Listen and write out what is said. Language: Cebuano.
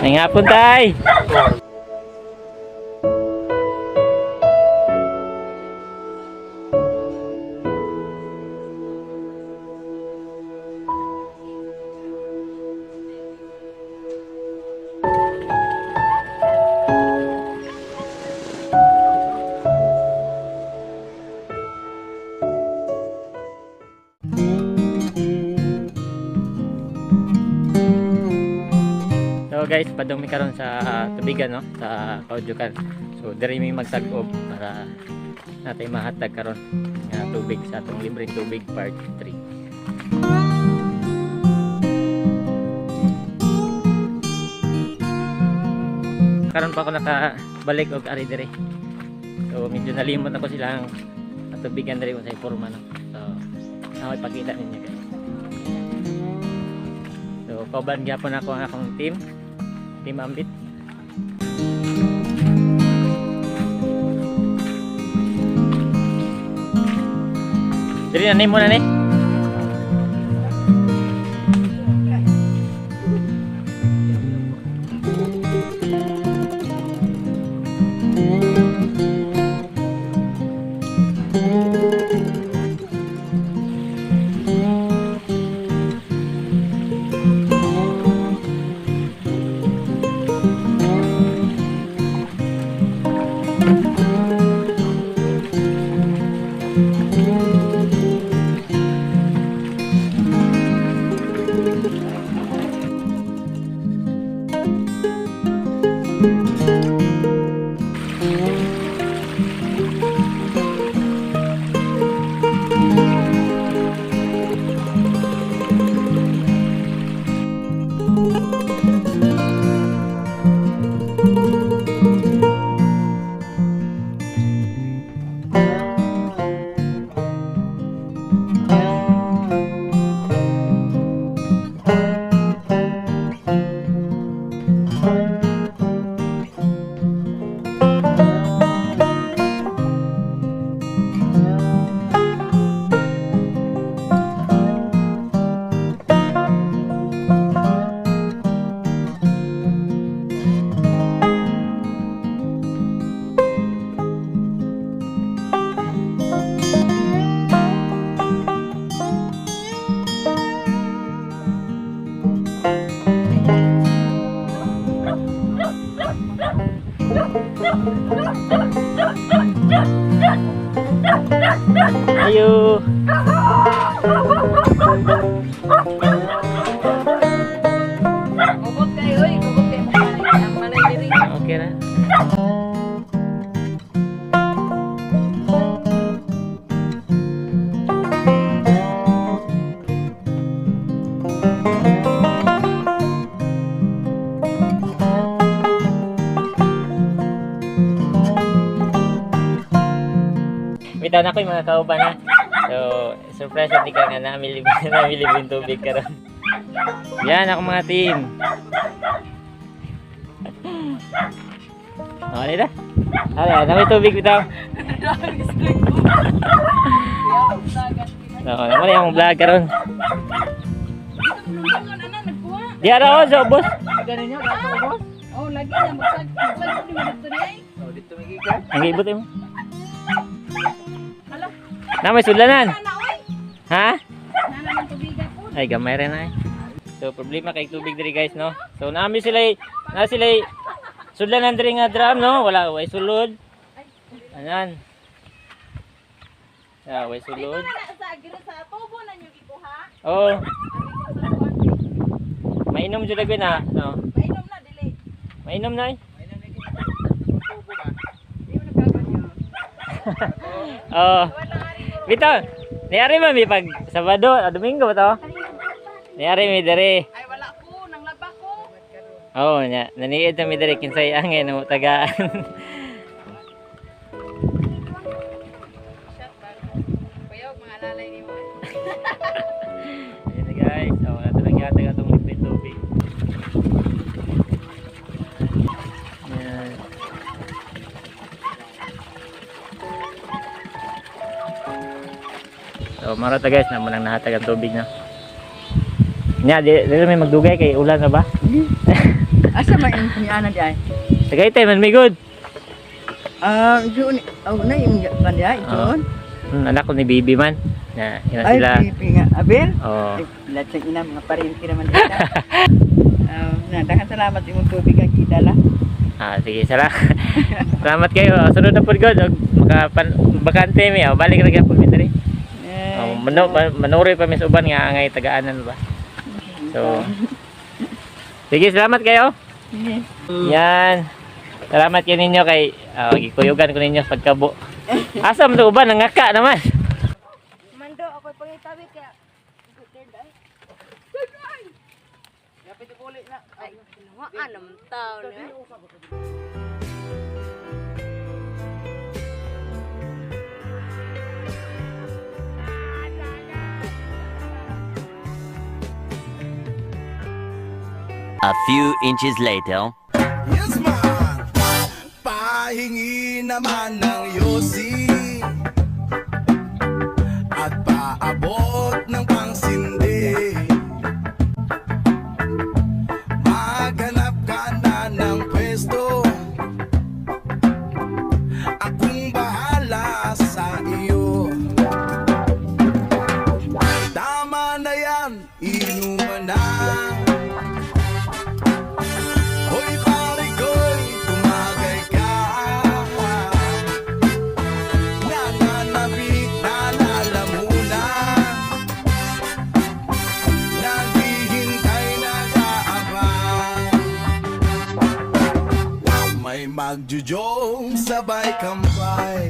May hapon, tay. So guys, padung mi karon sa tubigan, no, sa Kaudyukan. So diri mi magsag-ob para natay mahatag karon nga tubig sa atong libreng tubig part 3. Karon pa ako nakabalik og ari diri. So medyo nalimot ako silang tubigan diri sa porma, no. So ako ipakita ninyo, guys. So kauban gyapon ako ang akong team. Team Ambit. Diri na nimo na ni. Ayo. Kubot kayo, oy. Kubot kayo. Ang malay diri. Okay na. Bitaw na ko yung mga kauban ha. So, surprise na di ka nga namin libre, namin libreng tubig karon. Yan ako mga team. Okay na. Ay, namin tubig bitaw. No, naman yung vlog karon. Di ara oh, sa ubos. Oh, lagi na magsag magsag di mo dito ni. Ang giibot mo. Na may sudlanan. Ana oy. Ha? Nana ng tubigan po. Ay, gamay rin ay. So, problema kay tubig diri, guys, no? So, naami sila, na sila sudlanan diri nga drum, no? Wala, way sulod. Anan. Ah, way sulod. Na sa agri sa tubo na nyo gikuha. Oh, Ari ko sa kuwan. mainom jud ako na, no? Mainom na dili. Mainom na ay. Di mo nagkaganyo. Oh. Wala ari ko. Bitaw. Niari man mi pag Sabado, ah, Domingo ba to? Niari mi diri. Ay wala ko nang laba ko. Oo, oh, nya. Naniid na mi diri kinsay angin mo tagaan. Shot ba? Kuya, mga alalay ni mo. Ayan na, guys. So, wala talaga yata itong libre tubig. Ayan. So, marata guys, na munang nahatag ang tubig na. Nya, di may magdugay kay ulan na ba? Asa man imong kunyana di ay? Tagaytay man mi gud. Ah, yun, oh, na yung kan di ay, yun. Anak ko ni Bibi man. Na ina Ay, sila. pipi nga. Abel? Oh. Ay, lahat sa ina, mga parente naman dito. Ah, na, daghang salamat imong tubig ang gidala. Ah, sige, salamat kayo. Sunod na pud gud og makapan bakante mi. Oh, balik ra gyapon mi diri. Eh, Oh, manuroy pa mi sa uban nga angay tagaanan ba. So, sige, salamat kayo. Sige. Yan. Salamat kayo ninyo kay gikuyugan ko ninyo sa pagkabo. Asa man to uban nangaka naman. Mando, ako pangitabi kaya. Ay, ginawa naman tao na. A few inches later. Yes, man! Pahingi naman ng yosi at paabot ng pangsindi. Maghanap ka na ng pwesto, akong bahala sa iyo. Tama na yan, inuman na. Hoy pare ko'y tumagay ka. Nananabik na lalamunan, naghihintay, nag-aabang. May magjujong sabay kampay.